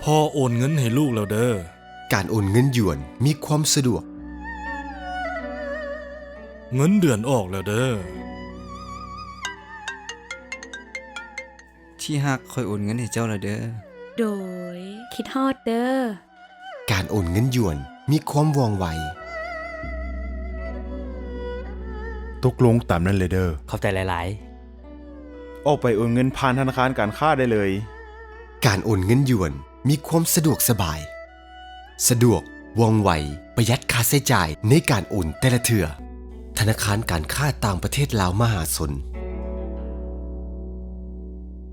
ພໍ່ໂອນເງິນໃຫ້ລູກແລ້ວເດີ. ການໂອນເງິນຢວນມີຄວາມສະດວກ. ເງິນເດືອນອອກແລ້ວເດີ. ທີ່ຮັກ, ຂ້ອຍໂອນເງິນໃຫ້ເຈົ້າແລ້ວເດີ. ໂດຍ, ຄິດຮອດເດີ. ການໂອນເງິນຢວນມີຄວາມວ່ອງໄວ. ຕົກລົງຕາມນັ້ນເລີຍເດີ. ຂອບໃຈຫຼາຍໆ. ອອກໄປໂອນເງິນຜ່ານທະນາຄານການຄ້າໄດ້ເລີຍ. ການໂອນເງິນຢວນມີຄວາມສະດວກສະບາຍ, ສະດວກ, ວ່ອງໄວ, ປະຢັດຄ່າໃຊ້ຈ່າຍໃນການໂອນແຕ່ລະເທື່ອ. ທະນາຄານການຄ້າຕ່າງປະເທດລາວມະຫາຊົນ.